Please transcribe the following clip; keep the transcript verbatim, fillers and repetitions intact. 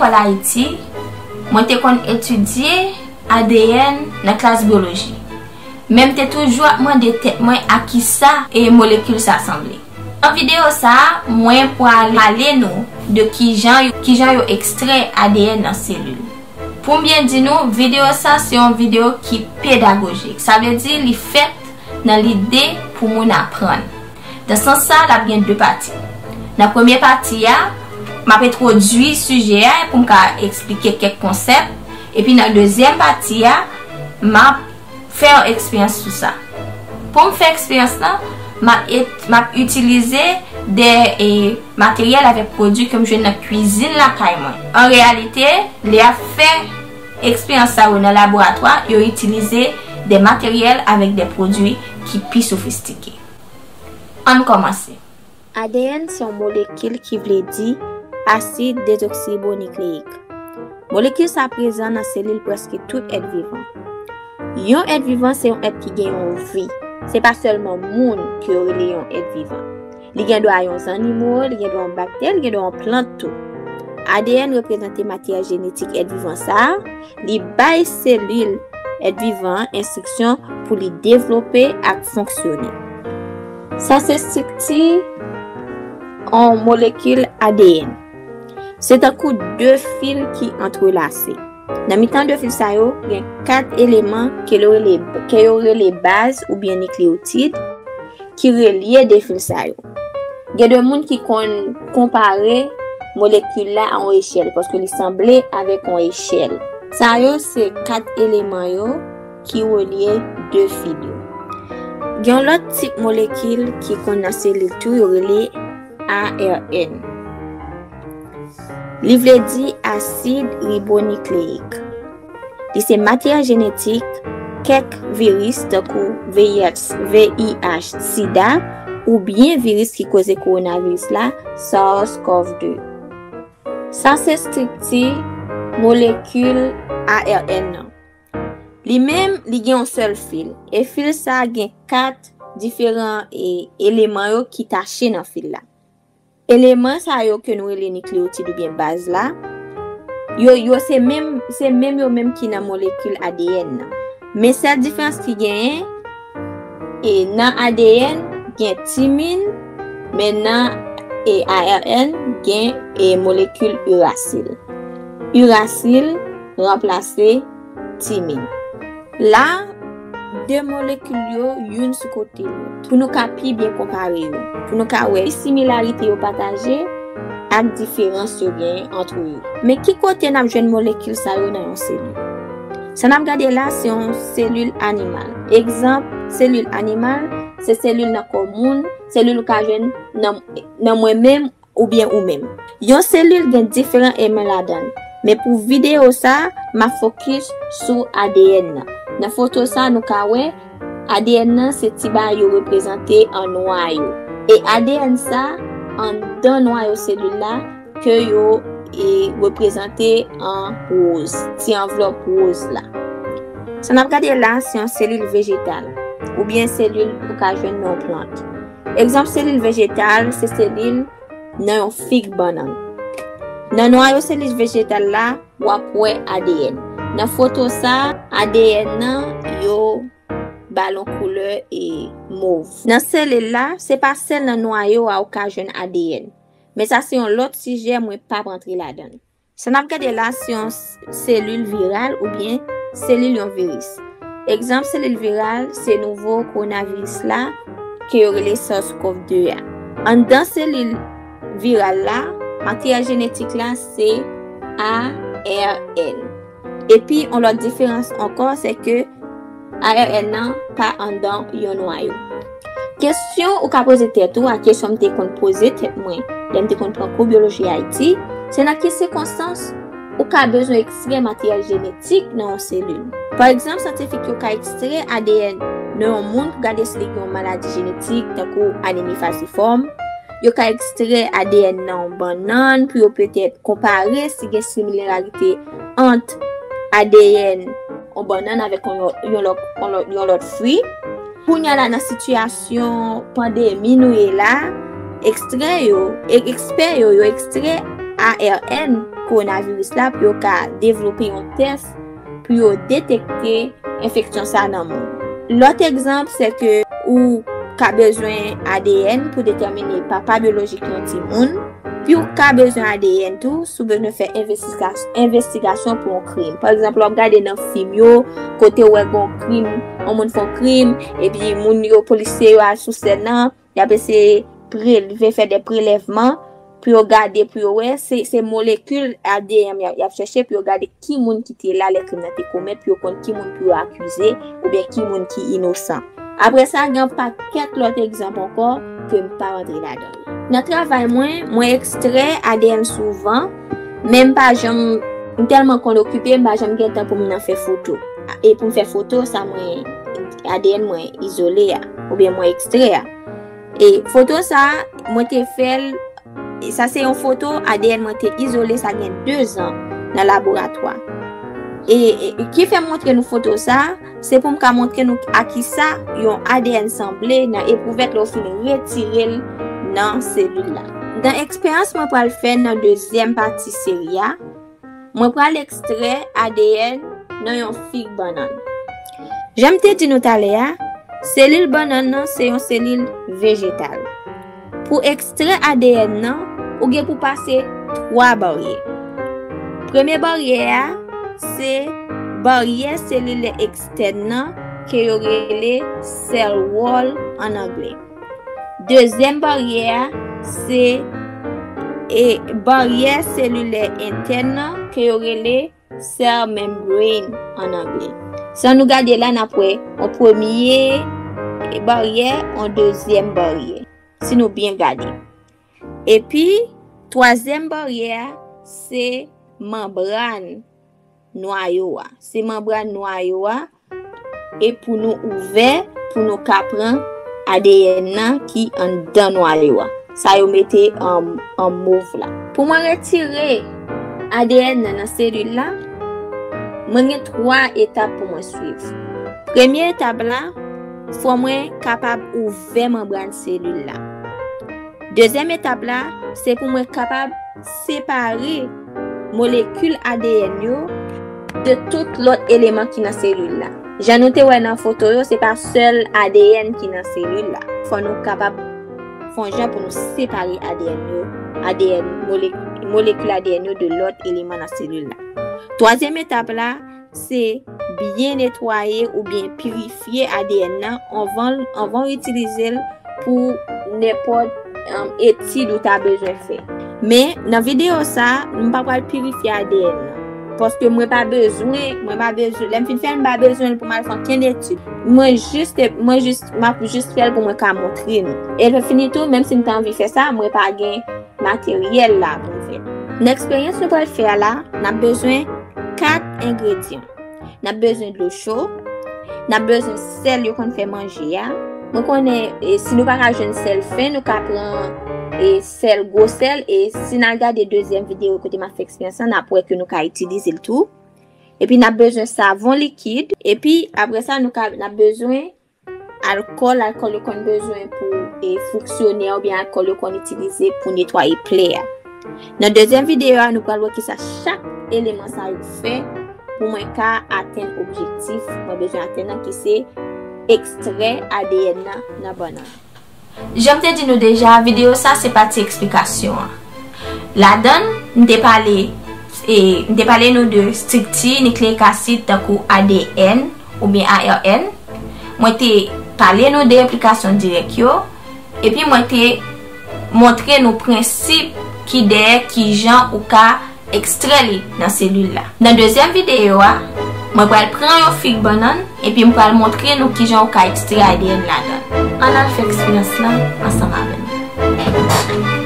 Al Ayiti, mwen te konn etidye A D N nan klas byoloji. Men m te toujou ap mande tèt mwen a kisa e molekil sa sanble. Nan videyo sa a, mwen pral pale nou de kijan, kijan yo ekstrè A D N nan selil. Pou m byen di nou, videyo sa se yon videyo ki pedagojik. Sa vle di li fèt nan lide pou moun aprann. Nan sans sa, l ap gen de pati. Nan premye pati a, m ap entwodui sijè a pou m ka eksplike kèk konsèp. Epi nan dezyèm pati a, m ap fè yon eksperyans sou sa. Pou m fè eksperyans lan, m ap et- m ap itilize de e, materyèl avèk pwodui ke m jwenn nan kwizin lakay mwen. An reyalite, lè y ap fè eksperyans sa yo nan laboratwa, yo itilize de materyèl avèk de pwodui ki pi sofistike. Ann kòmanse. A D N se yon molekil ki vle di asid dezoksibonikleik. Molekil sa prezan nan selil prèske tout èt vivan. Yon èt vivan se yon èt ki gen yon vi. Se pa sèlman moun ke yo rele yon èt vivan. Li gen dwa yon zannimo, li gen dwa yon baktè, li gen dwa yon plant tou. A D N reprezante matyè jenetik èt vivan sa a. Li bay selil èt vivan an enstriksyon pou li devlope ak fonksyone. Sa se estrikti yon molekil A D N. Se tankou de fil ki antrelase. Nan mitan de fil sa yo, gen kat eleman ke yo rele, ke yo rele baz oubyen nikleyotid ki relye de fil sa yo. Gen de moun ki konn konpare molekil la a yon echèl, paske li sanble avèk yon echèl. Sa yo se kat eleman yo ki relye de fil yo. Gen yon lòt tip molekil ki konn nan selil tou, yo rele A R N. Li vle di asid ribonikleik. Li se matyè jenetik kèk viris tankou V I H, V I H sida, oubyen viris ki koze kowonaviris la, SARS-CoV de. Sa se estrikti molekil A R N nan. Li menm, li gen yon sèl fil. E fil sa a gen kat diferan e, eleman yo ki tache nan fil la. Eleman sa yo ke nou rele nikleyotid oubyen baz la, yo, yo se menm, se menm yo menm ki nan molekil A D N nan. Men sèl diferans ki genyen, e nan A D N gen timin, men nan e A R N gen e molekil irasil. Irasil ranplase timin. La, de molekil yo youn sou kote lòt. Pou nou ka pi byen konpare yo, pou nou ka wè ki similarite yo pataje ak diferans yo genyen ant yo. Men ki kote n ap jwenn molekil sa yo nan yon selil? Sa n ap gade la, se yon selil animal. Egzanp, selil animal, se selil nan kò moun, selil ou ka jwenn nan, nan mwen menm, oubyen ou menm. Yon selil gen diferan eleman ladan l, men pou videyo sa, m ap fokis sou A D N nan. Nan foto sa, nou ka wè A D N nan se ti bagay yo reprezante an nwayo. E A D N sa, anndan nwayo selil la, ke yo e reprezante an woz, ti anvlòp woz la. Sa n ap gade la, se yon selil vejetal, oubyen selil ou ka jwenn nan yon plant. Egzanp selil vejetal, se selil nan yon fig bannann. Nan nwayo selil vejetal la, w ap wè A D N. Nan foto sa, A D N nan, yo ba l yon koulè e mov. Nan selil la, se pa sèl nan nwayo a ou ka jwenn A D N. Men sa se yon lòt sijè, mwen p ap rantre ladan l. Sa n ap gade la, se yon s-, selil viral oubyen selil yon viris. Egzanp selil viral, se nouvo kowonaviris la, ke yo rele SARS-CoV de a. Anndan selil viral la, materyèl jenetik la, se A R N. Epi, yon lòt diferans ankò, se ke A R N nan pa anndan yon nwayo. Kesyon ou ka poze tèt ou, a kesyon m te konn poze tèt mwen, lè m te konn pran kou byoloji Ayiti, se nan ki sikonstans ou ka bezwen ekstrè materyèl jenetik nan yon selil. Pa egzanp, syantifik yo ka ekstrè A D N nan yon moun pou gade si li gen yon maladi jenetik, tankou anemi falsifòm. Yo ka ekstrè A D N nan yon bannann pou yo petèt konpare si gen similarite ant A D N yon bannann avèk yon lòt, yon lòt, yon lòt, yon lòt fwi. Kounye a la, nan sitiyasyon pandemi nou ye la, ekstrè yo, e-, ekspè yo, yo ekstrè A R N kowonaviris la pou yo ka devlope yon tès pou yo detekte enfeksyon sa nan moun. Lòt egzanp, se ke ou ka bezwen A D N pou detèmine papa byolojik yon timoun. Pi ou ka bezwen A D N tou si w bezwen fè envestiga- envestigasyon pou yon krim. Pa egzanp, lè w ap gade nan fim yo, kote w wè gen yon krim, yon moun fè yon krim, epi moun yo, polisye yo al sou sèn nan, y ap eseye prelve, fè de prelèvman pou yo gade, pou yo wè, se, se molekil A D N y ap, y ap chèche pou yo gade ki moun ki te la lè krim nan te komèt, pou yo konn ki moun pou yo akize, oubyen ki moun ki inosan. Apre sa, gen yon pakèt lòt egzanp ankò ke m pa rantre ladan yo. Nan travay mwen, mwen ekstrè A D N souvan, men m pa janm, m tèlman konn okipe, m pa janm gen tan pou m nan fè foto. E pou m fè foto, sa mwen, A D N mwen izole a, oubyen mwen ekstrè a. E foto sa, mwen te fè l, e sa se yon foto A D N mwen te izole, sa gen de zan nan laboratwa. E, e ki fè m montre nou foto sa, se pou m ka montre nou a kisa yon A D N sanble nan eprouvèt lè w fin retire l nan selil la. Nan eksperyans mwen pral fè nan dezyèm pati seri a, mwen pral ekstrè A D N nan yon fig bannann. Jan m te di nou talè a, selil bannann nan se yon selil vejetal. Pou ekstrè A D N nan, ou gen pou pase twa baryè. Premye baryè a, se baryè selilè ekstèn nan, ke yo rele cell wall an anglè. Dezyèm baryè a, se, e, baryè selilè entèn nan, ke yo rele cell membrane an anglè. Sa nou gade la, n ap wè yon premye baryè, yon dezyèm baryè, si nou byen gade. Epi, twazyèm baryè a, se manbràn nwayo a. Se manbràn nwayo a, e pou nou ouvè, pou nou ka pran A D N nan ki anndan nwayo a. Sa yo mete an, an mov la. Pou mwen retire A D N nan nan selil la, mwen gen twa etap pou mwen swiv. Premye etap la, fò mwen kapab ouvè manbràn selil la. Dezyèm etap la, se pou mwen kapab separe molekil A D N yo de tout lòt eleman ki nan selil la. Jan nou te wè nan foto yo, se pa sèl A D N ki nan selil la. Fò nou kapab fè yon jan pou nou separe A D N yo, A D N, mole-, molekil A D N yo de lòt eleman nan selil la. Twazyèm etap la, se byen netwaye oubyen pirifye A D N nan anvan, anvan w itilize l pou nenpòt, um, etid ou ta bezwen fè. Men, nan videyo sa, m pa pral pirifye A D N nan. Paske mwen pa bezwen, mwen pa bezwen, lè m fin fè l, m pa bezwen l pou m al fè ankenn etid. Mwen jis, mwen jis, m ap jis fè l pou mwen ka montre nou. E lè fini tou, menm si m ta anvi fè sa, mwen pa gen materyèl la pou m fè l. Nan eksperyans nou pral fè a la, n ap bezwen kat engredyan. N ap bezwen dlo cho, n ap bezwen sèl yo konn fè manje a. Mwen konnen, e, si nou pa ka jwenn sèl fen, nou ka pran, e, sèl, gwo sèl, e si n al gade dezyèm videyo kote m ap fè eksperyans lan, n ap wè ke nou ka itilize l tou. Epi n ap bezwen savon likid, epi apre sa, nou ka, n ap bezwen alkòl, alkòl yo konn bezwen pou, e, fonksyonè oubyen alkòl yo konn itilize pou netwaye plè a. Nan dezyèm videyo a, nou pral wè kisa chak eleman sa yo fè pou mwen ka atenn objektif mwen bezwen atenn nan, ki se ekstrè A D N nan nan bannann. Jan m te di nou deja, videyo sa se pati eksplikasyon an. Ladan l, m te pale, e, m te pale nou de estrikti nikleyik asid tankou A D N oubyen A R N. Mwen te pale nou de enplikasyon dirèk yo, epi mwen te montre nou prensip ki dèyè kijan ou ka ekstrè li nan selil la. Nan dezyèm videyo a, mwen pral pran yon fig bannann, epi m pral montre nou kijan ou ka ekstrè A D N ladan l. Ann al fè eksperyans lan ansanm avè m.